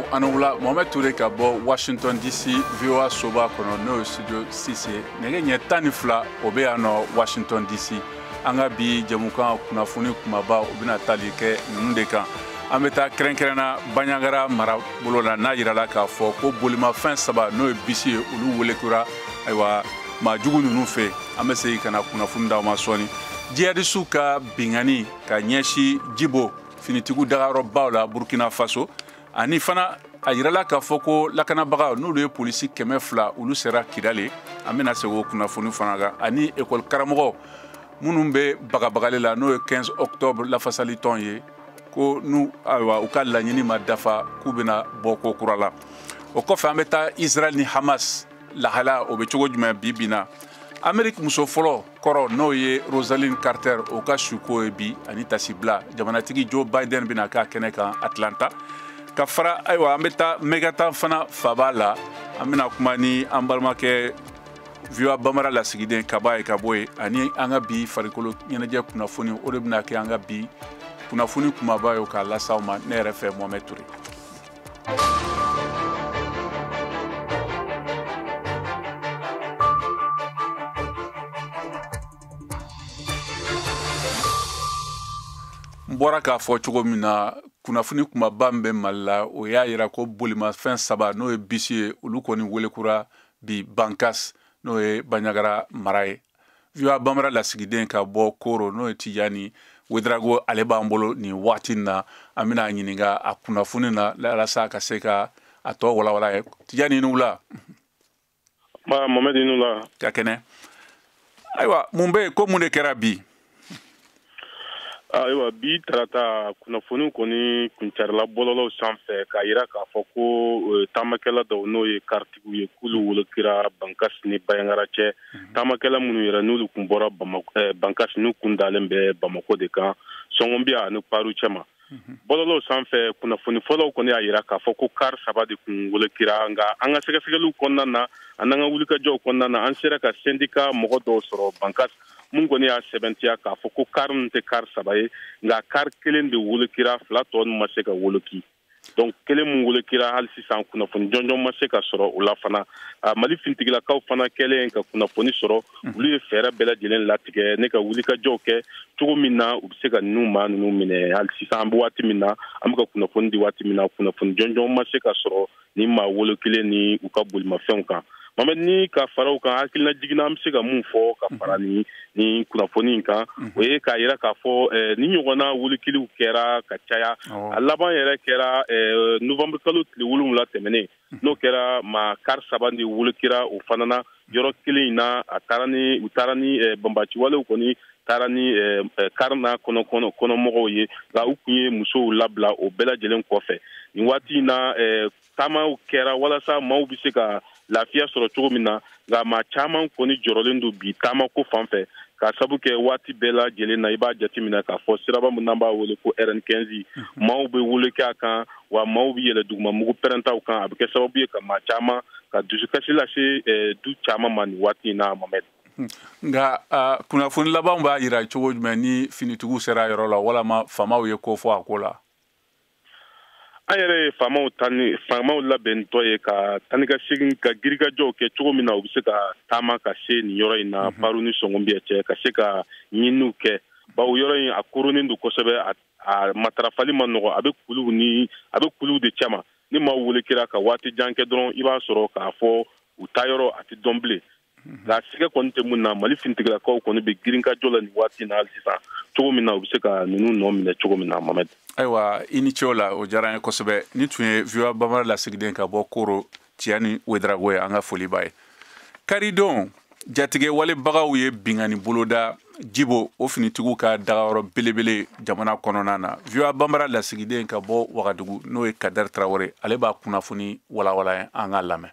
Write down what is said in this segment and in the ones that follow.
Balimaw, aw ni wula. Mohamed Touré ka bɔ Washington DC, VOA soba kɔnɔ, n'o ye studio 6 ye. Nɛgɛ ɲɛ 12, o bɛ yan nɔ Washington DC. An ka bi jɛmukan kunnafoni kumaba, o bɛna tali kɛ ninnu de kan. An bɛ taa kɛrɛnkɛrɛnna Bandiagara marabolo la, n'a yirala k'a fɔ ko bolimafɛn saba, n'o ye bisi ye, olu welekura ayiwa maa jugu ninnu fɛ. An bɛ segin ka na kunnafoni d'aw ma sɔɔni. Jihadisiw ka bingani ka ɲɛsin Jibo finitigiw dagayɔrɔbaw la Burkina Faso, ani fana a yirala k'a fɔ ko lakanabagaw, n'olu ye polisi 200, olu sera Kidali. An bɛna segin o kunnafoni fana kan, ani ekɔli karamɔgɔ minnu bɛ bagabagali la, n'o ye 15 octobre lafasali tɔn ye, ko n'u ayiwa u ka laɲini ma dafa, k'u bɛna bɔ ko kura la. O kɔfɛ, an bɛ taa Israël ni Hamas lahala, o bɛ cogo jumɛn bi bi na. Amérique muso fɔlɔ kɔrɔ, n'o ye Rosalynn Carter, o ka suko ye bi, ani tasibila jamanatigi Joe Biden bɛna k'a kɛnɛ kan Atlanta. Ka fara ayiwa, an bɛ taa Megatan fana faba la. An bɛna kuma ni an balimakɛ VOA Bambara lasigiden Kaba ye ka bɔ yen, ani an ka bi farikolo ɲɛnajɛ kunnafoni, o de bɛna kɛ an ka bi kunnafoni kumaba ye k'a las'aw ma, ne yɛrɛ fɛ Mohamed Touré. N bɔra k'a fɔ cogo min na, kunnafoni kumaba min bɛ Mali la, o y'a yira ko bolimafɛn saba, n'o ye bisi ye, olu kɔni welekura bi Bankas, n'o ye Bandiagara mara ye. VOA Bambara lasigiden ka bɔ Koro, n'o ye Tijani Ouédraogo, ale b'an bolo nin waati in na. An bɛna ɲininka a kunnafoni na walasa ka se ka a tɔ walawala ye. Tijani, ni wula. Ba Mohamed, ni wula. Ka kɛnɛ. Ayiwa, mun bɛ yen ko mun de kɛra bi? Ayiwa, bi tarata, kunnafoni kɔni kuncarila bɔlɔlɔw sanfɛ k'a yira k'a fɔ ko taamakɛla dɔw, n'o ye karitigiw ye, k'olu wolokira Bankas ni Bandiagara cɛ. Taamakɛla minnu yɛrɛ n'olu kun bɔra Bankas, n'u kun dalen bɛ Bamako de kan, Sɔngɔnbiya ani Paru cɛma. Bɔlɔlɔw sanfɛ kunnafoni fɔlɔw kɔni y'a yira k'a fɔ ko kari saba de kun wolokira, nka an ka sɛgɛsɛgɛliw kɔnɔna na ani an ka wulikajɔw kɔnɔna na, an sera ka syndicat mɔgɔ dɔw sɔrɔ Bankas mun kɔni y'a sɛbɛntiya k'a fɔ ko kari ninnu tɛ kari saba ye, nka kari kelen de wolokira, fila tɔ ninnu ma se ka woloki. Donc kelen mun wolokira, hali sisan kunnafoni jɔnjɔn ma se ka sɔrɔ o la fana. Mali fintigilakaw fana kɛlen ka kunnafoni sɔrɔ, olu ye fɛɛrɛ bɛɛ lajɛlen latigɛ ne ka wulikajɔw kɛ cogo min na u bɛ se ka ninnu maa ninnu minɛ. Hali sisan, an bɛ waati min na, an bɛ ka kunnafoni di waati min na, kunnafoni jɔnjɔn ma se ka sɔrɔ ni maa wolokilen ni u ka bolimafɛnw kan. Mohamed, ni ka fara o kan, hakilina jiginna, an bɛ se ka mun fɔ ka fara ni kunnafoni in kan, o ye k'a yira k'a fɔ ni ɲɔgɔnna wolokiliw kɛra ka caya. A laban yɛrɛ kɛra novembre kalo tile 7 tɛmɛnen, n'o kɛra maa kari saba de wolokira o fana na yɔrɔ kelen in na. A taara ni u taara ni banbaciwalew kɔni taara ni kari n'a kɔnɔ kɔnɔmɔgɔw ye, nka u kun ye musow labila o bɛɛ lajɛlen kɔfɛ. Nin waati in na, taamaw kɛra walasa maaw bɛ se ka lafiya sɔrɔ cogo min na, nka maa caman kɔni jɔrɔlen don bi taamako fan fɛ, k'a sabu kɛ waati bɛɛ lajɛlen na, i b'a jateminɛ k'a fɔ siraba min n'an b'a wele ko RN15, maaw bɛ wele kɛ a kan, wa maaw bɛ yɛlɛ duguma mugu pɛrɛntaw kan. A bɛ kɛ sababu ye ka maa caman ka dusukasi lase du caman ma nin waati in na, Mohamed. Nka kunnafoni labanw b'a yira cogo jumɛn ni finitigiw sera yɔrɔ la, walama faamaw ye ko fɔ a ko la? An yɛrɛ ye faamaw tani faamaw labɛntɔ ye ka tani ka segin ka girikajɔw kɛ cogo min na u bɛ se ka taama ka se nin yɔrɔ in na, Paru ni Sɔngɔnbiya cɛ, ka se ka ɲininiw kɛ, bawo yɔrɔ in a koronnen don kosɛbɛ, a matarafali ma nɔgɔ, a bɛ kuluw ni a bɛ kuluw de cɛma. Ni maaw wele kɛra ka waati jan kɛ dɔrɔn, i b'a sɔrɔ k'a fɔ u taa yɔrɔ a tɛ dɔn bilen. Nka siga kɔni tɛ mun na, Mali finitigilakaw kɔni bɛ girinkajɔ la nin waati in na hali sisan, cogo min na u bɛ se ka ninnu nɔ minɛ cogo min na, Mohamed. Ayiwa, i ni ce o la, o diyara an ye kosɛbɛ. Ni tun ye VOA Bambara lasigiden ka bɔ Koro, Tiyani Ouédraogo ye, an ka foli b'a ye. Karidon, jatigɛ walebagaw ye bingani boloda Jibo, o finitigiw ka dagayɔrɔ belebele jamana kɔnɔna na. VOA Bambara lasigiden ka bɔ Wagadugu, n'o ye Kader Traoré, ale b'a kunnafoni walawala ye, an ka lamɛn.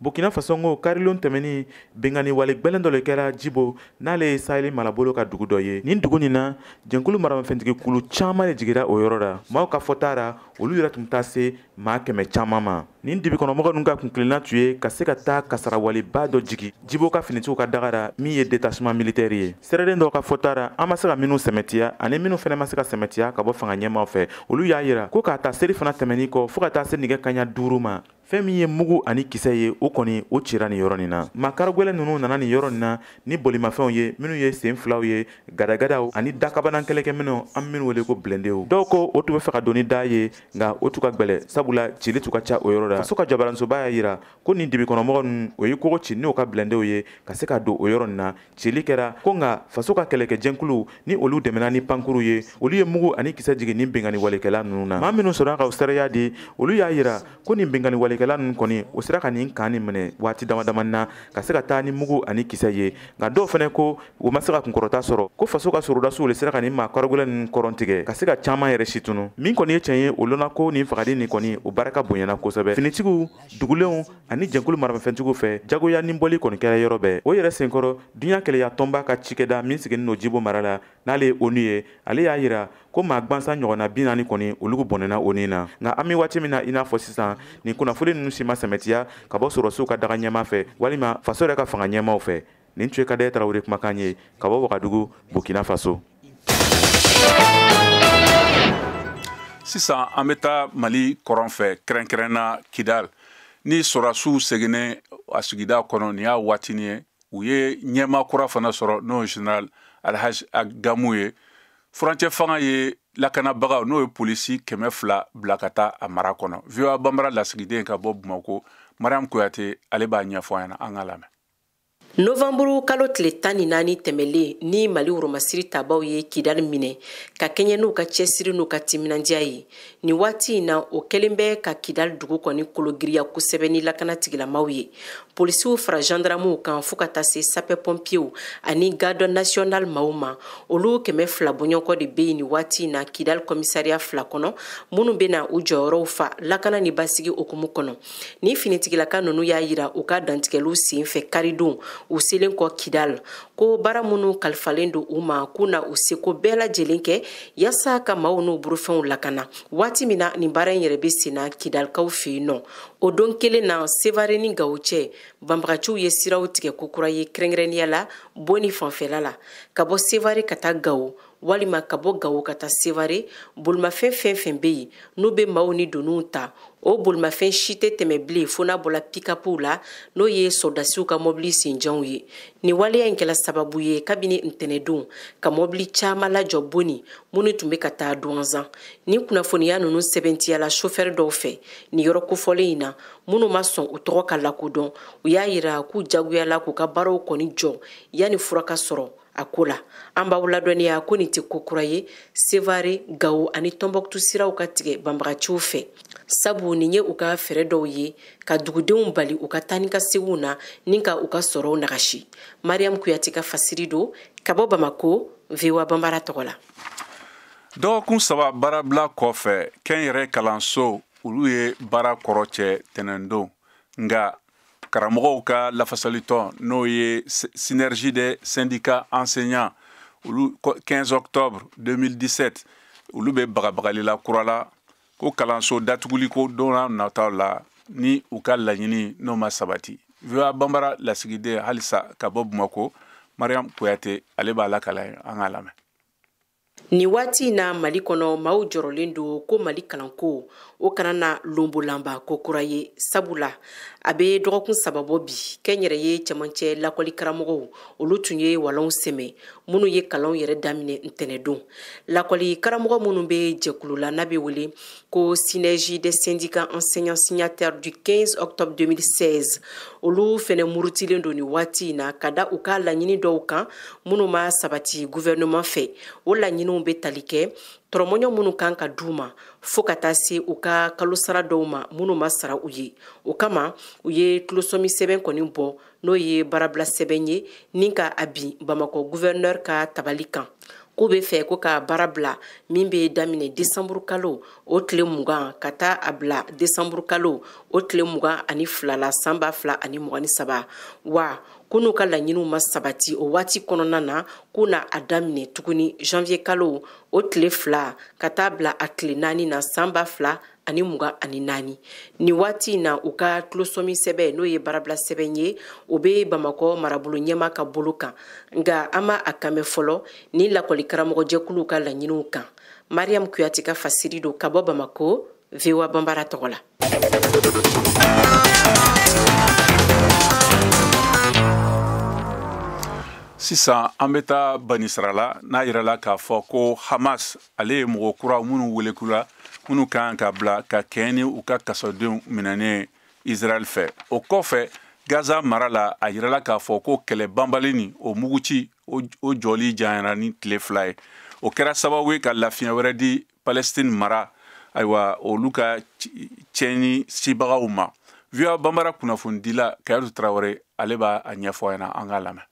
Burkina Faso ko karilon tɛmɛni binkanni wale gbɛlɛn dɔ le kɛra Jibo, n'ale ye Sahel marabolo ka dugu dɔ ye. Nin dugu nin na, jɛnkulu maramafɛntigi kulu caman de jigira o yɔrɔ la. Maaw ka fɔta ra, olu yɛrɛ tun taa se maa 100 caman ma. Nin dibikɔnɔmɔgɔ ninnu ka kuntilenna tun ye ka se ka taa kasarawaleba dɔ jigi Jibo ka finitigiw ka daga ra, min ye détachement militaire ye. Sɛrɛden dɔw ka fɔta ra, an ma se ka minnu sɛmɛtiya ani minnu fɛnɛ ma se ka sɛmɛtiya ka bɔ fanga ɲɛmaw fɛ, olu y'a yira ko k'a ta seri fana tɛmɛnin kɔ fo ka taa se nɛgɛ kanɲɛ 5 ma, fɛn min ye mugu ani kisɛ ye, o kɔni o cira nin yɔrɔ nin na. Maa karagwɛlɛn ninnu nana nin yɔrɔ nin na ni bolimafɛnw ye, minnu ye sen filaw ye, gadagadaw ani dakabanan kɛlɛkɛminɛw, an minnu wele ko blindéw. Dɔw ko o tun bɛ fɛ ka don ni da ye, nka o tun ka gwɛlɛ, sabula cili tun ka ca o yɔrɔ la. Faso ka jabaransoba y'a yira ko nin dibikɔnɔmɔgɔ ninnu, o ye kogo ci n'u ka blindéw ye ka se ka don o yɔrɔ nin na. Cili kɛra ko, nka faso ka kɛlɛkɛjɛnkulu ni olu dɛmɛna ni pankuru ye, olu ye mugu ani kisɛ jigin nin binkanni walekɛla ninnu na. Maa minnu sɔrɔla ka o seereya di, olu y'a yira ko nin binkanni walekɛla ninnu kɔni, o sera ka nin kan nin minɛ waati dama dama na ka se ka taa ni mugu ani kisɛ ye. Nka dɔw fɛnɛ ko u ma se ka kunkɔrɔta sɔrɔ, ko faso ka sorodasiw le sera ka nin maa karagwɛlɛn ninnu kɔrɔn tigɛ ka se ka caman yɛrɛ situnu. Min kɔni ye tiɲɛ ye, o lɔnna ko nin fagali nin kɔni, o barika bonyana kosɛbɛ finitigiw, dugulenw ani jɛnkulu maramafɛntigiw fɛ. Jagoya ni bɔli kɔni kɛra yɔrɔ bɛɛ. O yɛrɛ senkɔrɔ, duɲa kɛlɛya tɔnba ka cikɛda min sigilen don Jibo mara la, n'ale ye ONU ye, ale y'a yira ko maa gwansan ɲɔgɔnna 40 kɔni, olu bɔnɛna o ni na. Nka an bɛ waati min na i n'a fɔ sisan, nin kunnafoni ninnu si ma sɛmɛtiya ka bɔ sɔrɔsiw ka daga ɲɛma fɛ walima faso yɛrɛ ka fanga ɲɛmaw fɛ. Nin tun ye Kadɛ Tarawele kumakan ye ka bɔ Wagadugu, Burkina Faso. Sisan an bɛ taa Mali kɔrɔn fɛ, kɛrɛnkɛrɛnna Kidal. Ni sɔrɔsiw seginnen a sigida kɔnɔ, nin y'a waatinin ye, u ye ɲɛmaa kura fana sɔrɔ, n'o ye général Alhaji Gamu ye. Furancɛ fanga ye lakanabagaw, n'o ye polisi 200 bila ka taa a mara kɔnɔ. VOA Banbara lasigiden ka bɔ Bamako, Mariam Kuyate, ale b'a ɲɛfɔ an ɲɛna. An ka lamɛn. Novanburu kalo tile 14 tɛmɛlen ni Mali woromasiri tabaw ye Kidali minɛ ka kɛɲɛ n'u ka cɛsiri n'u ka timinandiya ye. Nin waati in na, o kɛlen bɛ ka Kidali dugu kɔni kologiriya kosɛbɛ ni lakana tigilamaw ye, polisiw fara gendarmew kan, fɔɔ ka taa se sapeur pompierw ani garde national maw ma. Olu 200 bɔɲɔgɔnkɔ de bɛ yen nin waati in na Kidali commissariat fila kɔnɔ, minnu bɛna u jɔyɔrɔw fa lakana ni basigi hukumu kɔnɔ. Ni finitigilaka ninnu y'a yira u ka dantigɛliw sen fɛ karidon, u selen kɔ Kidal, ko baara minnu kalifalen don u ma, k'u na u seko bɛɛ lajɛlen kɛ yaasa ka maaw n'u burufɛnw lakana. Waati min na nin baara in yɛrɛ bɛ sen na Kidalikaw fɛ yen nɔ, o don kelen na, Sevare ni Gawo cɛ, banbagaciw ye siraw tigɛ kokura ye, kɛrɛnkɛrɛnnenya la Boni fanfɛla la. Ka bɔ Sevare ka taa Gawo walima ka bɔ Gawo ka taa Sevare, bolimafɛn fɛn fɛn bɛ yen n'u bɛ maaw ni doniw ta, o bolimafɛn si tɛ tɛmɛ bilen fo n'a bɔla pikapuw la, n'o ye sɔrɔdasiw ka mɔbili senjanw ye. Nin waleya in kɛla sababu ye kabini ntɛnɛdon ka mɔbili caman lajɔ Boni, minnu tun bɛ ka taa Duwanzan. Nin kunnafoniya ninnu sɛbɛntiyala sofɛri dɔw fɛ nin yɔrɔ kofɔlen in na, minnu ma sɔn u tɔgɔ ka lakodɔn. U y'a yira k'u jagoyala k'u ka baaraw kɔni jɔ yanni fura ka sɔrɔ a ko la. An b'aw ladɔnniya ko nin tɛ ko kura ye, Sevare, Gawo ani Tɔnbɔkutu siraw ka tigɛ banbagaciw fɛ, sabu nin ye u ka fɛɛrɛ dɔw ye ka dugudenw bali u ka taa ni ka seginw na ni ka u ka sɔrɔw nagasi. Mariam Kuyate ka fasiri don ka bɔ Bamako, VOA Banbara tɔgɔ la. Dɔgɔkun 3 baarabila kɔfɛ, kɛnyɛrɛ kalanso olu ye baara kɔrɔ cɛ tɛnɛndon. Nka karamɔgɔw ka lafasalitɔn, n'o ye Synergie des syndicats enseignants, olu 15 octobre 2017, olu bɛ bagabagali la kura la ko kalanso datuguli ko don nataw la, ni u ka laɲini n'o ma sabati. VOA Banbara lasigiden halisa ka bɔ Bamako, Mariam Kuyate, ale b'a lakala ye. An k'a lamɛn. Nin waati in na, Mali kɔnɔ, maaw jɔrɔlen don ko Mali kalanko o kana na lonbolanba ko kura ye, sabula a bɛ dɔgɔkun 3 bɔ bi, kɛnyɛrɛye cɛmancɛ lakɔli karamɔgɔw, olu tun ye walanw sɛmɛ, minnu ye kalanw yɛrɛ daminɛ ntɛnɛdon. Lakɔli karamɔgɔ minnu bɛ jɛkulu la n'a bɛ wele ko Synergie des syndicats enseignants signataires du 15 octobre 2016, olu fɛnɛ murutilen don nin waati in na ka da u ka laɲini dɔw kan minnu ma sabati gouvernement fɛ. O laɲiniw bɛ tali kɛ tɔrɔmɔɲɔ minnu kan ka d'u ma, fo ka taa se u ka kalo sara dɔw ma minnu ma sara u ye. O kama, u ye tulosɔmi sɛbɛn kɔni bɔ, n'o ye baarabila sɛbɛn ye, ni ka a bin Bamakɔ gouverneur ka tabali kan. K'u bɛ fɛ ko ka baara bila min bɛ daminɛ décembre kalo o tile 20 ka taa a bila décembre kalo o tile 22 la san 2023. Wa ko n'u ka laɲiniw ma sabati o waati kɔnɔna na, k'u na a daminɛ tuguni janvier kalo o tile 2 ka taa bila a tile 4 na san 2024. Nin waati in na, u ka tulosɔmi sɛbɛn, n'o ye baarabila sɛbɛn ye, o bɛ Bamakɔ marabolo ɲɛmaa ka bolo kan. Nka an ma a kanbɛ fɔlɔ ni lakɔli karamɔgɔjɛkuluw ka laɲiniw kan. Mariam Kuyate ka fasiri don ka bɔ Bamakɔ, VOA Banbara tɔgɔ la. Sisan an bɛ taa Banisirala, n'a yirala k'a fɔ ko Hamas ale ye mɔgɔ kura minnu welekura, minnu kan ka bila ka kɛɲɛ ni u ka kasodenw minɛnen Israël fɛ. O kɔfɛ, Gaza mara la, a yirala k'a fɔ ko kɛlɛ banbali ni o muguci o jɔli janyara ni tile 2 ye. O kɛra sababu ye ka lafiɲɛ wɛrɛ di Palestine mara, ayiwa, olu ka tiɲɛni sibagaw ma. VOA Banbara kunnafonidila Kayatu Tarawele, ale b'a ɲɛfɔ an ɲɛna, an k'a lamɛn.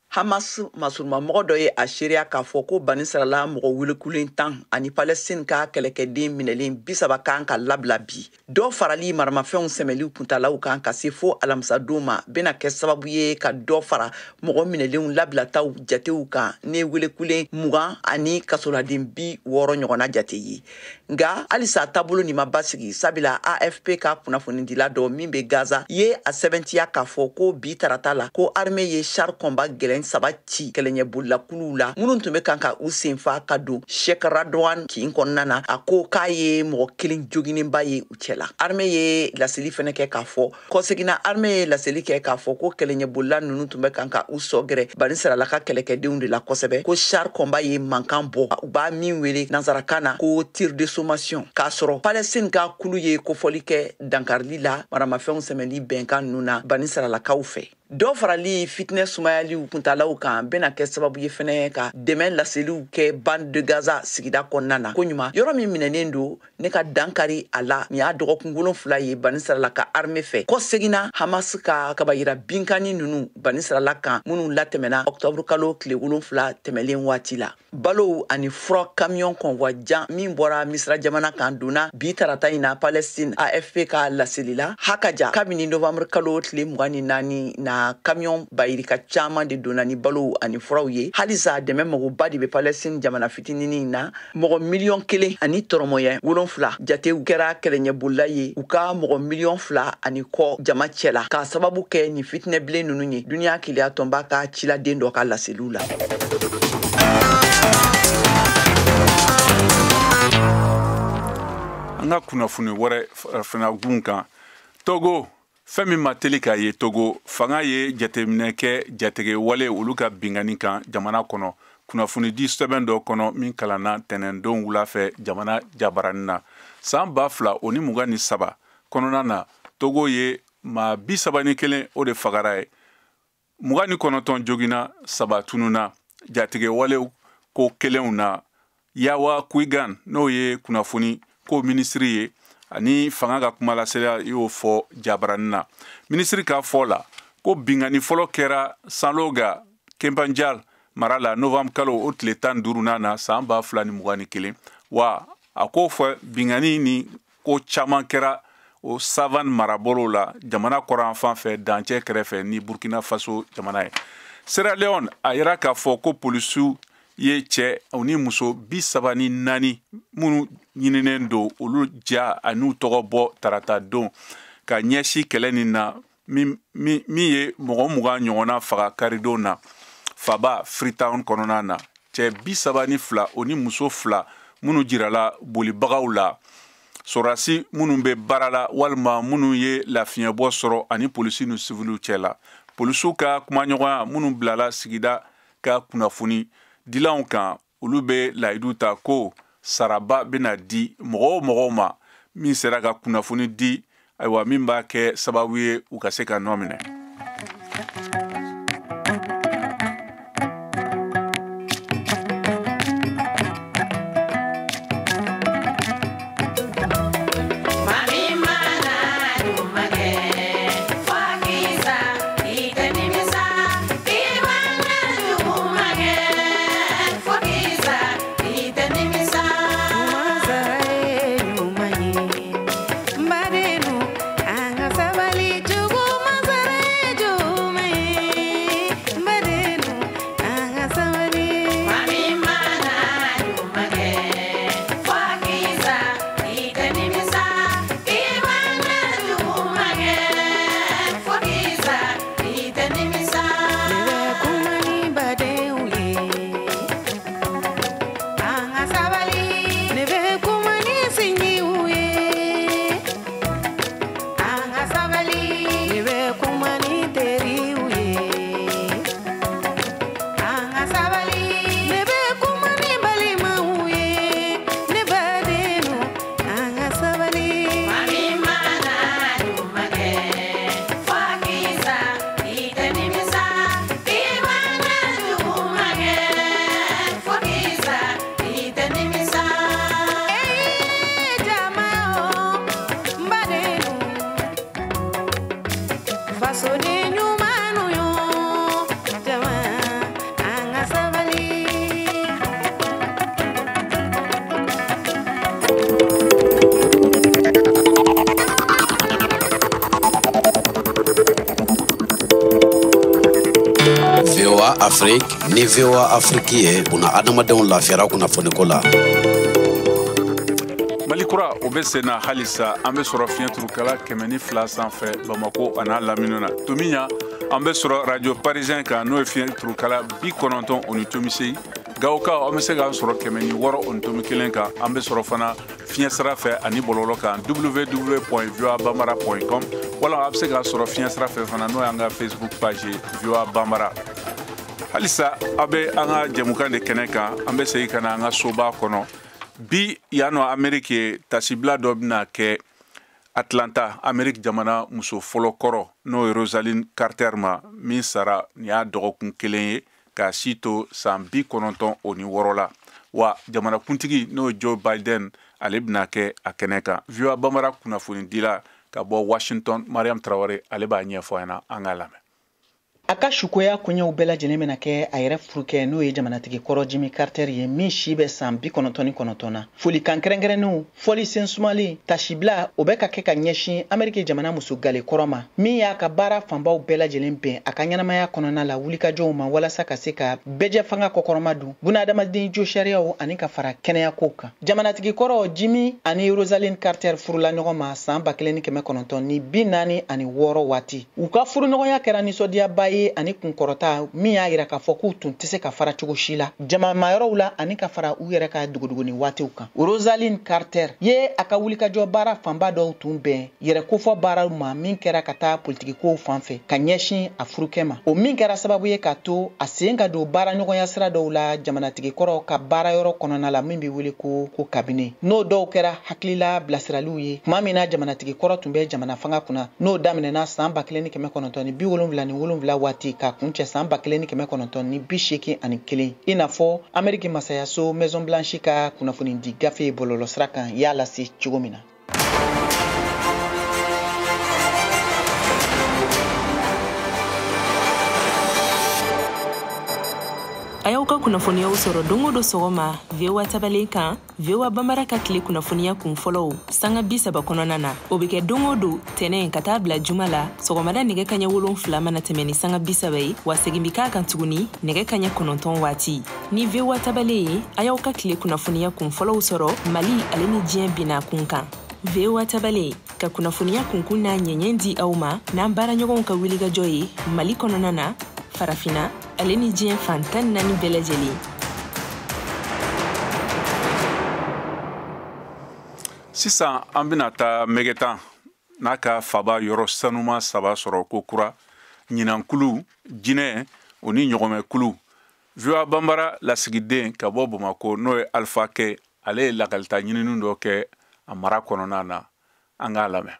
Hamas masurumamɔgɔ dɔ ye a seereya k'a fɔ ko Banisirala mɔgɔ welekulen 10 ani Palestine ka kɛlɛkɛden minɛlen 30 kan ka labila bi. Dɔ farali maramafɛnw sɛmɛliw kuntalaw kan ka se fo alamisadon ma bɛna kɛ sababu ye ka dɔ fara mɔgɔ minɛlenw labilataw jatew kan, ne welekulen 20 ani kasoladen 60 ɲɔgɔnna jate ye. Nka halisa taabolo nin ma basigi, sabula AFP ka kunnafonidila dɔ min bɛ Gaza ye a sɛbɛntiya k'a fɔ ko bi tarata la, ko armée ye char combat gɛlɛn 3 ci kɛlɛɲɛbolilakuluw la minnu tun bɛ kan ka u senfa ka don Sheikh Radwan kin kɔnɔna na. A ko k'a ye mɔgɔ kelen joginenba ye u cɛla. Armée ye laseli fɛnɛ kɛ k'a fɔ kɔseginna, armée ye laseli kɛ k'a fɔ ko kɛlɛɲɛbolila ninnu tun bɛ kan ka u sɔ gɛrɛ Banisirala ka kɛlɛkɛdenw de la kosɛbɛ, ko char combat ye mankan bɔ, u b'a min wele nansarakan na ko tir de sommation, k'a sɔrɔ Palestine ka kulu ye kofɔli kɛ dankarili la maramafɛnw sɛmɛli bɛnkan ninnu na Banisiralakaw fɛ. Dɔ farali fitinɛ sumayaliw kuntalaw kan bɛna kɛ sababu ye fɛnɛ ka dɛmɛ laseliw kɛ bande de Gaza sigida kɔnɔna na koɲuman, yɔrɔ min minɛnen don ne ka dankari a la. Nin y'a dɔgɔkun 7 ye Banisirala ka armée fɛ kɔseginna Hamas ka kabayira binkanni ninnu Banisirala kan minnu latɛmɛna octobre kalo tile 7 tɛmɛlen waati la. Balow ani fura camion convoi jan min bɔra Misira jamana kan donna bi tarata in na Palestine, AFP ka laseli la. Hakaja, kabini novembre kalo tile 24 na, camion bayirika caman de donna ni balow ani furaw ye. Halisa dɛmɛ magoba de bɛ Palestine jamana fitininin na. Mɔgɔ 1.7 miliyɔn jatew kɛra kɛlɛɲɛbolila ye u ka mɔgɔ 2.5 miliyɔn jama cɛ la, k'a sababu kɛ nin fitinɛbilen ninnu ye, duniya keleya tɔnba ka ciladen dɔ ka laseliw la. An ka kunnafoni wɛrɛ fana gun kan, Togo, fɛn min ma teli k'a ye, Togo fanga ye jateminɛ kɛ jatigɛ wale olu ka binkanni kan jamana kɔnɔ. Kunnafonidi sɛbɛn dɔ kɔnɔ min kalanna tɛnɛndon wula fɛ jamana jabaranin na, san 2023 kɔnɔna na, Togo ye maa 31 o de fagara ye, 29 joginna, 3 tununa jatigɛ walew ko kelenw na. Yawa Kuigan, n'o ye kunnafoni ko minisiri ye ani fanga ka kumalasela, y'o fɔ jabaranin na. Minisiri ka fɔ la ko binkanni fɔlɔ kɛra Sanloga Kempanjal mara la novembre kalo o tile 15nan na san 2021. Wa a k'o fɔ binkanni ni ko caman kɛra o Savane marabolo la, jamana kɔrɔn fan fɛ, dancɛ kɛrɛfɛ ni Burkina Faso jamana ye. Sierra Leone, a yira k'a fɔ ko polisiw ye cɛ ni muso 34 minnu ɲininen don, olu ja an'u tɔgɔ bɔ tarata don ka ɲɛsin kɛlɛ nin na min ye mɔgɔ 20 ɲɔgɔnna faga karidon na faba Freetown kɔnɔna na. Cɛ 32 o ni muso 2 minnu jirala bolibagaw la, sɔrɔdasi minnu bɛ baara la walima minnu ye lafiɲɛbɔ sɔrɔ, ani polisi ni siviliw cɛ la. Polisiw ka kumaɲɔgɔnya minnu bilala sigida ka kunnafoni dilanw kan, olu bɛ layidu ta ko saraba bɛna di mɔgɔ o mɔgɔw ma min sera ka kunnafoni di, ayiwa, min b'a kɛ sababu ye u ka se ka nɔ minɛ. VOA Afrique ni VOA Afrique ye buna adamadenw lafiyara kunnafoniko la. Mali kura o bɛ sen na halisa, an bɛ sɔrɔ fiɲɛturukala 102 sanfɛ Bamako a n'a lamini na. Tomiɲa an bɛ sɔrɔ radio parisien kan, n'o ye fiɲɛturukala 90.8. Gawokaw an bɛ se k'an sɔrɔ 106.1 kan. An bɛ sɔrɔ fana fiɲɛ sira fɛ ani bɔlɔlɔ kan www.voabambara.com, wala a bɛ se k'a sɔrɔ fiɲɛ sira fɛ fana, n'o y'an ka Facebook page ye VOA Bambara. Halisa aw bɛ an ka jɛmukan de kɛnɛ kan. An bɛ segin ka na an ka soba kɔnɔ bi yan nɔ Ameriki. Tasibila dɔ bɛna kɛ Atlanta, Ameriki jamana muso fɔlɔ kɔrɔ, n'o ye Rosalynn Carter ma, min sara nin y'a dɔgɔkun kelen ye, k'a si to san 96 la. Wa jamanakuntigi, n'o ye Joe Biden, ale bɛna kɛ a kɛnɛ kan. VOA Bambara kunnafonidila ka bɔ Washington, Mariam Traoré, ale b'a ɲɛfɔ an ɲɛna. An k'a lamɛn. A ka sukoya koɲɛw bɛɛ lajɛlen bɛna kɛ a yɛrɛ furukɛ, n'o ye jamanatigi kɔrɔ Jimmy Carter ye, min si bɛ san 99 na. Folikan kɛrɛnkɛrɛnnenw, fɔli sen sumalen, tasibila, o bɛ ka kɛ ka ɲɛsin Ameriki jamana muso gale kɔrɔ ma, min y'a ka baara fanbaw bɛɛ lajɛlen bɛn a ka ɲɛnamaya kɔnɔna la wulikajɔw ma, walasa ka se ka bɛɛjɛ fanga kɔkɔrɔma don bunadamaden jo sariyaw ani ka fara kɛnɛyakow kan. Jamanatigi kɔrɔ Jimmy ani Rosalynn Carter furula ɲɔgɔn ma san 1946 waati. U ka furuɲɔgɔnya kɛra nisɔndiyaba ye ani kunkɔrɔta, min y'a yira k'a fɔ k'u tun tɛ se ka fara cogo si la jamamayɔrɔw la ani ka fara u yɛrɛ ka dogodogoni waatiw kan. Rosalynn Carter ye a ka wulikajɔ baara fanba dɔw tun bɛn yɛrɛ kofɔ baaraw ma, min kɛra ka taa politikikow fan fɛ ka ɲɛsin a furukɛ ma, o min kɛra sababu ye k'a to a sen ka don baara ɲɔgɔnya sira dɔw la jamanatigi kɔrɔ ka baarayɔrɔ kɔnɔna la, min bɛ wele ko kabine, n'o dɔw kɛra hakilila bilasiraliw ye tuma min na jamanatigi kɔrɔ tun bɛ jamana fanga kunna, n'o daminɛna san 1977 waati k'a kuncɛ san 1981, i n'a fɔ Ameriki masayaso Maison Blanche ka kunnafonidi gafe bɔlɔlɔsira kan y'a lase cogo min na. A y'aw ka kunnafoniyaw sɔrɔ don o don sɔgɔma VOA tabalen kan, VOA Bambara ka tile kunnafoniya kun fɔlɔw sanga 30 kɔnɔna na. O bɛ kɛ don o don tɛnɛn ka taa bila juma la sɔgɔmada nɛgɛ kaɲɛ 7 mana tɛmɛ ni sanga 30 ye, wa segin bɛ k'a kan tuguni nɛgɛ kaɲɛ 9 waati. Ni VOA tabalen ye, a y'aw ka tile kunnafoniya kun fɔlɔw sɔrɔ Mali ale ni diɲɛ binna kun kan. VOA tabalen ka kunnafoniya kunkun n'a ɲɛɲɛ di aw ma n'an baaraɲɔgɔnw ka wulikajɔ ye Mali kɔnɔna na, Farafina ale ni diɲɛ fan 14 bɛɛ lajɛlen. Sisan an bɛna taa Mɛgɛtan n'a ka faba yɔrɔ sanuma 3 sɔrɔ ko kura, ɲinankulu, jinɛ o ni ɲɔgɔmɛkulu. VOA Bambara lasigiden ka bɔ Bamako, n'o ye Alpha Kɛ, ale ye lakalita ɲinini dɔ kɛ a mara kɔnɔna na. An k'a lamɛn.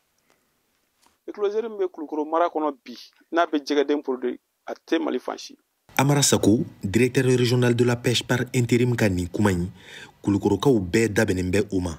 Écloserie min bɛ Kulukoro mara kɔnɔ bi, n'a bɛ jɛgɛden produit, a tɛ Mali fan si. Amara Sako, directeur régional de la pêche par intérim ka nin kuma in, Kulukorokaw bɛɛ dabɛnnen bɛ o ma.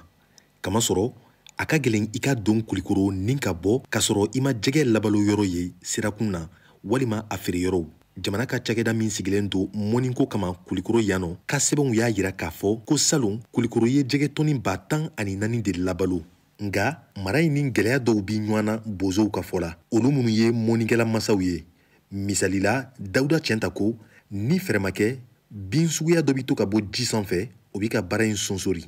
Kamasɔrɔ a ka gɛlɛn i ka don Kulukoro ni ka bɔ k'a sɔrɔ i ma jɛgɛ labalo yɔrɔ ye sirakun na walima a feere yɔrɔw. Jamana ka cakɛda min sigilen don mɔniko kama Kulukoro yan nɔ, ka sɛbɛnw y'a yira k'a fɔ ko salon Kulukoro ye jɛgɛ tɔni 14,000 de labalo. Nka mara in ni gɛlɛya dɔw bi ɲɔgɔn na bozow ka fɔ la, olu minnu ye mɔnikɛla masaw ye. Misali la, Dawuda Tiɲɛta ko ni fɛɛrɛ ma kɛ, bin suguya dɔ bɛ to ka bɔ ji sanfɛ, o b'i ka baara in sonsori.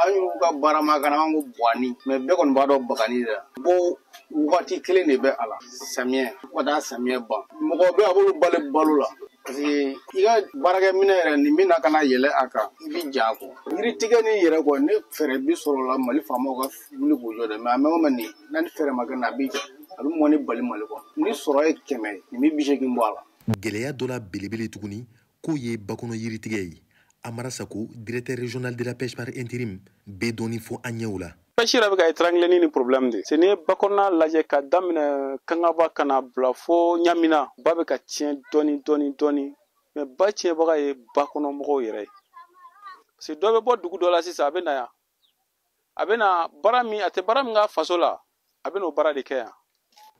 An y'u ka baara ma kana an ko buwani, mɛ bɛɛ kɔni b'a dɔn bagani de la. Bon, wagati kelen de bɛ a la, samiyɛ fo ka taa samiyɛ ban. Mɔgɔ bɛ a b'olu balo balo la, parce que i ka baarakɛminɛ yɛrɛ nin bɛna ka na yɛlɛ a kan, i bɛ ja a kɔ. Yiri tigɛ ni yɛrɛ kɔ, ne fɛɛrɛ bi sɔrɔ la Mali faamaw ka wuli k'u jɔ dɛ, mɛ a mɛn o mɛn nin n'a ni fɛɛrɛ ma kɛ na, a bɛ a bɛ mɔni bali Mali kɔ. Ni sɔrɔ ye 100 ye, nin bɛ 80 bɔ a la. Gɛlɛya dɔ la belebele tuguni, k'o ye bakɔnɔ yiritigɛ ye. Amara Sako, directeur régional de la pêche par intérim, bɛ dɔɔni fɔ an ɲɛ o la. Pêche yɛrɛ bɛ ka étrangler ni problème de. C'est n'i ye bakɔnɔna lajɛ ka daminɛ Kangaba ka na bila fo Ɲamina, ba bɛ ka tiɲɛ dɔɔni dɔɔni dɔɔni, mais ba tiɲɛbaga ye bakɔnɔmɔgɔw yɛrɛ ye. Parce que dɔ bɛ bɔ dugu dɔ la sisan, a bɛ na yan, a bɛ na baara min, a tɛ baara min k'a faso la, a bɛ n'o baara de kɛ yan.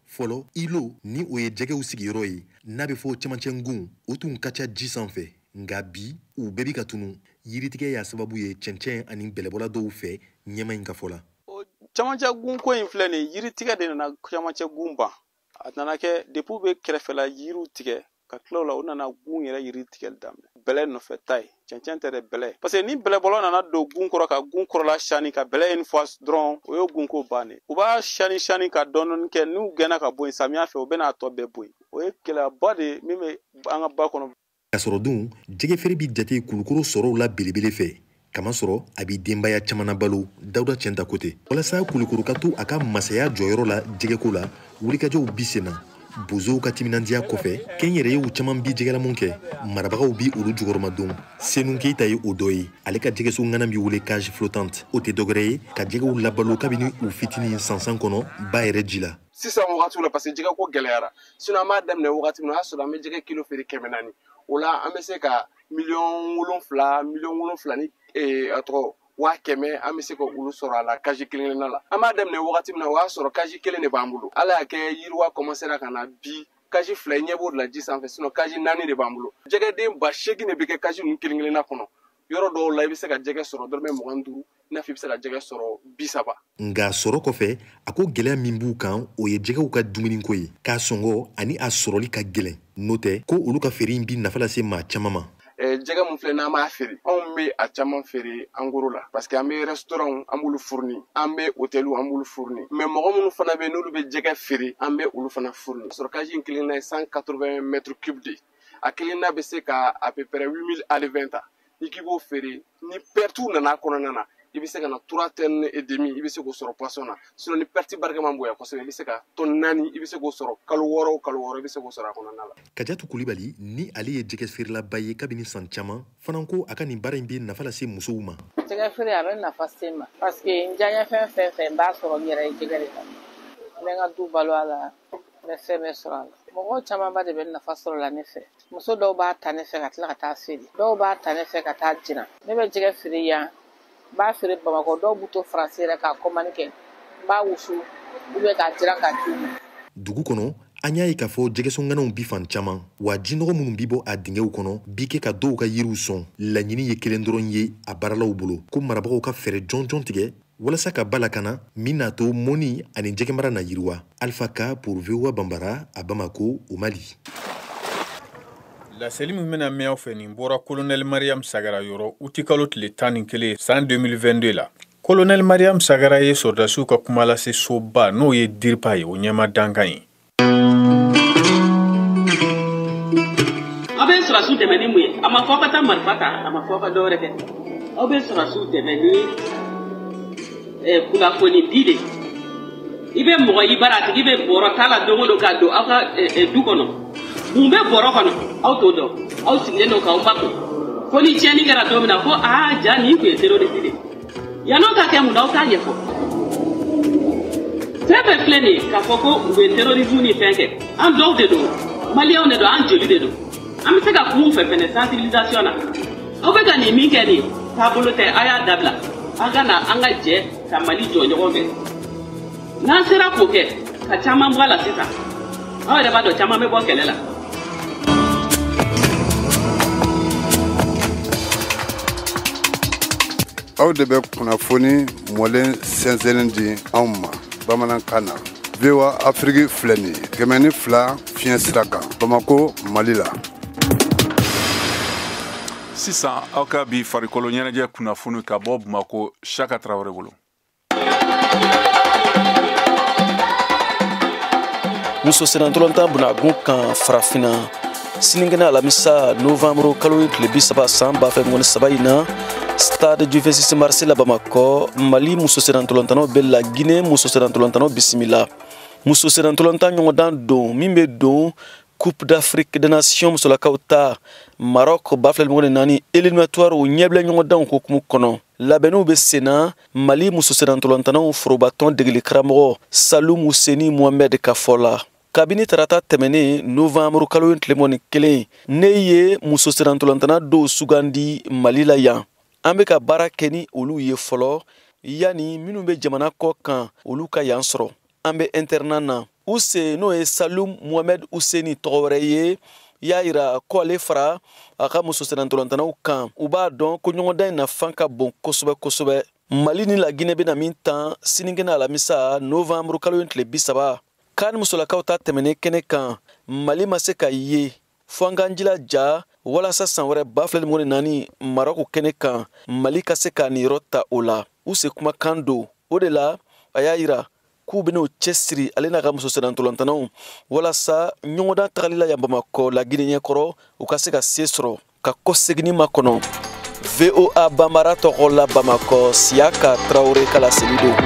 Fɔlɔ, ilo ni o ye jɛgɛw sigiyɔrɔ ye, n'a bɛ fɔ cɛmancɛ ngun, o tun ka ca ji sanfɛ. Nka bi u bɛɛ bi ka tunu. Yiritigɛ y'a sababu ye cɛncɛn ani bɛlɛbɔla dɔw fɛ ɲɛma in ka fɔ la. O cɛmancɛ gun ko in filɛ nin ye, yiritigɛ de nana cɛmancɛ gun ban. A nana kɛ depuis u bɛ kɛrɛfɛla yiriw tigɛ Ka tila o la, u nana gun yɛrɛ yiri tigɛli daminɛ. Bɛlɛ nɔfɛ ta ye, cɛncɛn tɛ dɛ, bɛlɛ. Parce que ni bɛlɛbɔlaw nana don gun kɔrɔ ka gun kɔrɔla sani ka bɛlɛ une fois dɔrɔn, o ye gunko bannen. U b'a sani sani ka dɔɔni kɛ, n'u gɛnna ka bɔ yen samiya fɛ, u bɛna a tɔ bɛɛ bɔ yen. O ye gɛlɛyaba de ye min bɛ an ka ba kɔnɔ. K'a sɔrɔ dun, jɛgɛfeere bi jate Kulukoro sɔrɔw la belebele fɛ. Kamasɔrɔ a bi denbaya caman balo. Dawuda Cɛnta ko ten. Walasa Kulukoro ka to a ka masaya jɔyɔrɔ la jɛgɛko la, wulikajɔw bi sen na. Bozow ka timinandiya kɔfɛ, kɛnyɛrɛyew caman bi jɛgɛlamu kɛ, marabagaw bi olu jukɔrɔmadon. Senu Keyita ye o dɔ ye. Ale ka jɛgɛso ŋana bi wele cage flottante. O tɛ dɔwɛrɛ ye ka jɛgɛw labalo kabini u fitinin sansan kɔnɔ ba yɛrɛ ji la. Sisan wagatiw la, parce que jɛgɛ ko gɛlɛyara. Sinon an b'a daminɛ wagati min na, o y'a sɔrɔ an bɛ jɛgɛ kilo feere 400. O la an bɛ se ka 7 miliyɔn, 7 miliyɔn ni a tɔgɔ 100 000, an bɛ se ka olu sɔrɔ a la cage kelen kelenna la. An b'a daminɛ wagati min na, o y'a sɔrɔ cage kelen de b'an bolo. Ala y'a kɛ yiriwa commencera ka na bi, cage 2 ɲɛ b'o de la ji sanfɛ. Sinon cage 4 de b'an bolo. Jɛgɛden 8000 de bɛ kɛ cage ninnu kelen kelenna kɔnɔ. Yɔrɔ dɔw la, i bɛ se ka jɛgɛ sɔrɔ dɔrɔmɛ 25, i n'a fɔ i bɛ se ka jɛgɛ sɔrɔ 30. Nka sɔrɔ kɔfɛ, a ko gɛlɛya min b'u kan, o ye jɛgɛw ka dumuniko ye, k'a sɔngɔ ani a sɔrɔli ka gɛlɛn. N'o tɛ ko olu ka feere in bi nafa lase maa caman ma. Jɛgɛ mun filɛ, n'an b'a feere, anw bɛ a caman feere en gros la, parce que an bɛ restaurant, an b'olu fourni, an bɛ hôtel, an b'olu fourni. Mais mɔgɔ minnu fana bɛ yen, n'olu bɛ jɛgɛ feere, an bɛ olu fana fourni. Sɔrɔ cage in kelen na ye 180 mètres cubes de, a kelen na bɛ se ka à peu près 8000 alevins ta. N'i k'i b'o feere, ni perte nana kɔnɔna na, i bɛ se ka na 3 tonnes et demi, i bɛ se k'o sɔrɔ poisson na. Sinon ni perte barika ma bonya kosɛbɛ, i bɛ se ka tonne 4, i bɛ se k'o sɔrɔ kalo 6 o kalo 6, i bɛ se k'o sɔrɔ a kɔnɔna la. Kajatu Kulibali ni ale ye jɛgɛ feerelaba ye kabini san caman fana, ko a ka nin baara in bɛ nafa lase musow ma. Jɛgɛ feere, a bɛ nafa se n ma, parce que n diyaɲɛ fɛn fɛn fɛn n b'a sɔrɔ n yɛrɛ ye jɛgɛ de la. N bɛ n ka du balo a la, n bɛ fɛn bɛɛ sɔrɔ a la. Mɔgɔw camanba de bɛ nafa sɔrɔ la ne fɛ. Muso dɔw b'a ta ne fɛ ka tila ka taa feere, dɔw b'a ta ne fɛ ka taa jira. Ne bɛ jɛgɛ feere yan, n b'a feere Bamakɔ, dɔw b'u to Faransi yɛrɛ k'a commande kɛ, n b'a wusu ou bien k'a jira k'a d'u ma. Dugu kɔnɔ, an y'a ye k'a fɔ jɛgɛsɔnganaw bi fan caman wa, jinɔgɔ minnu bi bɔ a dingɛw kɔnɔ bi kɛ ka dɔw ka yiriw sɔn. Laɲini ye kelen dɔrɔn ye a baaralaw bolo, ko marabagaw ka fɛɛrɛ jɔnjɔn tigɛ walasa ka ba lakana, min n'a to mɔni ani jɛgɛmara na yiriwa. Alpha Ka pour VOA Bambara à Bamako, au Mali. Laseli min bɛna mɛn aw fɛ, nin bɔra Kolonɛli Mariam Sagara yɔrɔ utikalo tile 11 san 2022 la. Kolonɛli Mariam Sagara ye sɔrɔdasiw ka kumalase soba, n'o ye DIRPA ye, o ɲɛma dankan ye. Aw bɛ sɔrɔdasiw dɛmɛ ni mun ye? A ma fɔ aw ka taa marifa ta, a ma fɔ aw ka dɔwɛrɛ kɛ. Aw bɛ sɔrɔdasiw dɛmɛ ni kunnafoni di de. I bɛ mɔgɔ i bara, a tigi bɛ bɔrɔ ta la don o don ka don aw ka du kɔnɔ. Mun bɛ bɔrɔ kɔnɔ, aw t'o dɔn. Aw sigilen don k'aw makun fo ni tiɲɛni kɛra don min na, ko aa, ja nin tun ye terroriste de. Yann'o ka kɛ, mun na aw t'a ɲɛfɔ? Fɛn fɛn filɛ nin ye k'a fɔ ko u bɛ terrorisme ni fɛn kɛ, an dɔw de don, maliyɛnw de don, an joli de don. An bɛ se ka kuma u fɛ fɛnɛ sensibilisation na. Aw bɛ ka nin min kɛ, nin taabolo tɛ, a y'a dabila. An ka na, an ka jɛ ka Mali jɔ ɲɔgɔn fɛ. N'an sera k'o kɛ ka caman bɔ a la sisan, aw yɛrɛ b'a dɔn, caman bɛ bɔ kɛlɛ la. Aw de bɛ kunnafoni mɔlen sɛnsɛnnen di anw ma bamanankan na. VOA Afiriki filɛ nin ye, 102 fiɲɛ sira kan, Bamako, Mali la. Sisan, aw ka bi farikolo ɲɛnajɛ kunnafoni ka bɔ Bamako, Saka Tarawele bolo. Muso sennantolatan bunagun kan Farafinna, sinikɛnɛ alamisa, novanburu kalo tile 30 san 2023 in na, stade du 26 mars la Bamakɔ, Mali muso sennantolatannaw bɛ la Guinée muso sennantolatannaw bisimila. Muso sennantolatan ɲɔgɔndan don min bɛ don Coupe d'Afrique des Nations musolakaw ta Maroc 2024 éliminatoire ɲɛbila ɲɔgɔndanw hukumu kɔnɔ. Labɛnniw bɛ senna. Mali muso sennantolatannaw forobatɔn degeli karamɔgɔ Salum Museni Mohamed ka fɔ la, kabini tarata tɛmɛnen novanburu kalo tile 21, ne ye muso sennantolatanna dɔw sugandi Mali la yan. An bɛ ka baara kɛ ni olu ye fɔlɔ, yanni minnu bɛ jamana kɔ kan, olu ka yan sɔrɔ. An bɛ internat na. Use, n'o ye Salum Mohamed Useni tɔgɔ wɛrɛ ye, y'a yira ko ale fara a ka muso sennantolatannaw kan, u b'a dɔn ko ɲɔgɔndan in nafan ka bon kosɛbɛ kosɛbɛ. Mali ni Laginɛ bɛna min tan sinikɛnɛ alamisa, novanburu kalo tile 30, kan musolakaw ta tɛmɛnen kɛnɛ kan, Mali ma se ka ye. Fo an k'an jilaja walasa san wɛrɛ 2024 Marɔku kɛnɛ kan, Mali ka se k'a niyɔrɔ ta o la. U se kumakan don. O de la a y'a yira k'u bɛn'u cɛsiri, ale n'a ka muso sennantolantanaw, walasa ɲɔgɔndan tagali la yan Bamakɔ Laginɛ ɲɛkɔrɔ, u ka se ka se sɔrɔ ka kɔseginni makɔnɔ. VOA Bambara tɔgɔ la Bamakɔ, Siyaka Tarawele ka laseli don.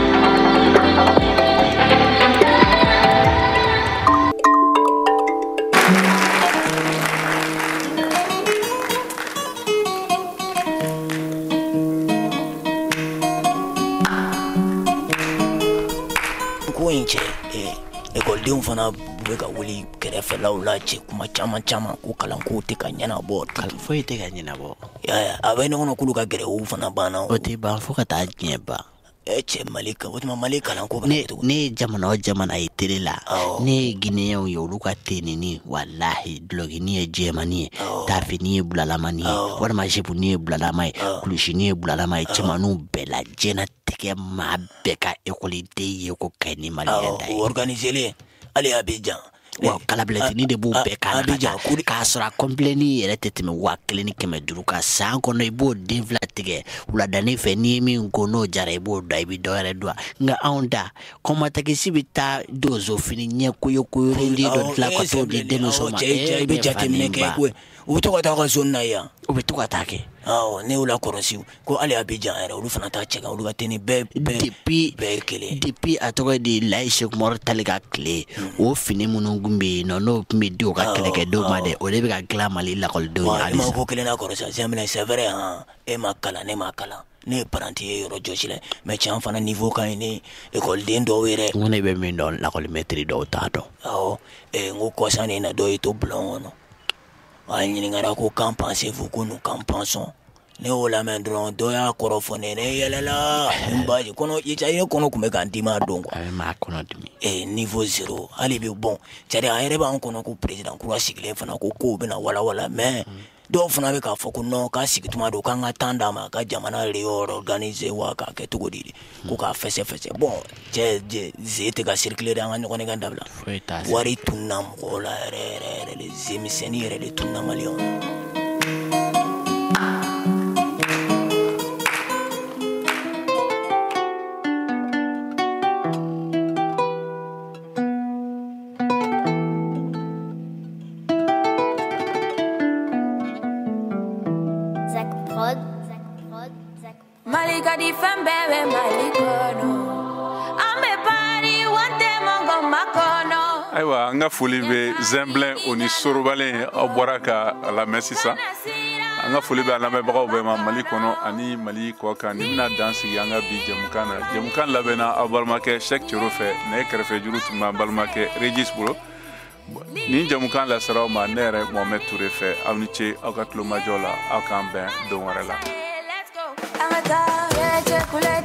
Ko in cɛ, ekɔlidenw fana bɛ ka wuli kɛrɛfɛlaw la cɛ, kuma caman caman ko kalanko tɛ ka ɲɛnabɔ. Foyi tɛ ka ɲɛnabɔ. A bɛ ɲɔgɔn k'olu ka gɛrɛw fana banna. O tɛ ban fo ka taa diɲɛ ban. Cɛ, Mali o tuma Mali kalanko bɛ cogo. Ne ye jamana o jamana ye télé la, ne ye Guinéenw ye, olu ka tenini, walahi, dulɔkini ye jɛmani ye, tafini ye bulalama ye, walima jepuni ye bulalama ye, kulusini ye bulalama ye. Cɛmaninw bɛɛ la diɲɛnatigɛ maa bɛɛ ka ekɔliden ye ko ka ɲi ni maliyɛn ta ye. O organiselen hali Abidjan. Wa kalabilɛtini de b'u bɛɛ kan na k'a sɔrɔ a kɔnpilɛni yɛrɛ tɛ tɛmɛ 1500 kan san kɔnɔ. I b'o den fila tigɛ wuladanin fɛ, n'i ye min ko n'o jara i b'o da, i bɛ dɔ wɛrɛ don. Nka anw ta kɔmatakisi bɛ taa donso fini ɲɛ koyokoyolen dɔ dilan ka t'o di denmuso ma. I bɛ jateminɛ kɛ koyi, u bɛ to ka taa ka zone na yan. U bɛ to ka taa kɛ. Awɔ, ne y'u lakɔlɔsi ko hali Abidjan yɛrɛ, olu fana t'a cɛ kan, olu ka tenue bɛɛ bɛɛ ye kelen. Depuis a tɔgɔ di Layi Seku Umaru Tali ka tile, o fini minnu tun bɛ yen nɔ, n'o tun bɛ di u ka kɛlɛkɛdenw ma dɛ, o de bɛ ka dilan Mali lakɔlidenw ye halisa. I ma ko kelen na kɔrɔ sa, Zɛnbɛlɛ, c'est vrai han, e ma kalan, ne ma kalan, ne ye paranti ye yɔrɔ jɔsi la, mais tiɲɛ fana niveau ka ɲi ni ekɔliden dɔw yɛrɛ. N ko ne bɛ min dɔn, lakɔlimɛtiri dɔw t'a dɔn. Awɔ, n ko kɔsa nin na dɔw y'i to bulon kɔnɔ, a ɲininkara ko qu'en pensez-vous, ko nous qu'en pensons. Ne y'o lamɛn dɔrɔn, dɔ y'a kɔrɔ fɔ ne, ne yɛlɛla n baji kɔnɔ, ne kɔnɔ tun bɛ k'an dimi a don quoi. A bɛ maa kɔnɔ dimi. Niveau zéro hali bi. Bon, c'est à dire a yɛrɛ b'an kɔnɔ ko président kura sigilen fana ko kow bɛna walawala, mais dɔw fana bɛ k'a fɔ ko non, k'a sigi tuma don, k'an ka temps d'a ma, ka jamana réorganiser wa k'a kɛ cogo di, ko k'a fɛsɛ fɛsɛ. Bon cɛ, ze tɛ ka circuler dɛ, an ka ɲɔgɔn nɛgɛn dabila. Wari tununa mɔgɔw la yɛrɛ yɛrɛ yɛrɛ de, ze misɛnnin yɛrɛ de tununa maliyɛnw na. Mali ka di, fɛn bɛɛ bɛ Mali kɔnɔ, an bɛ pari wante mɔgɔ ma kɔnɔ. Ayiwa, an ka foli bɛ Zɛnbilɛn o ni Sorobalen, aw bɔra ka a lamɛn sisan. An ka foli bɛ an lamɛnbagaw bɛɛ ma Mali kɔnɔ ani Mali kɔ kan. Ni bɛna dan sigi an ka bi jɛmukan na. Jɛmukan labɛnna aw balimakɛ Sɛk Cero fɛ, nɛgɛ kɛrɛfɛ juru tun b'an balimakɛ Regis bolo. Nin jɛmukan lasera aw ma ne yɛrɛ Mohamɛd Ture fɛ. Aw ni ce aw ka tulomajɔ la, aw k'an bɛn don wɛrɛ la. An ka taa cɛ kulɛ.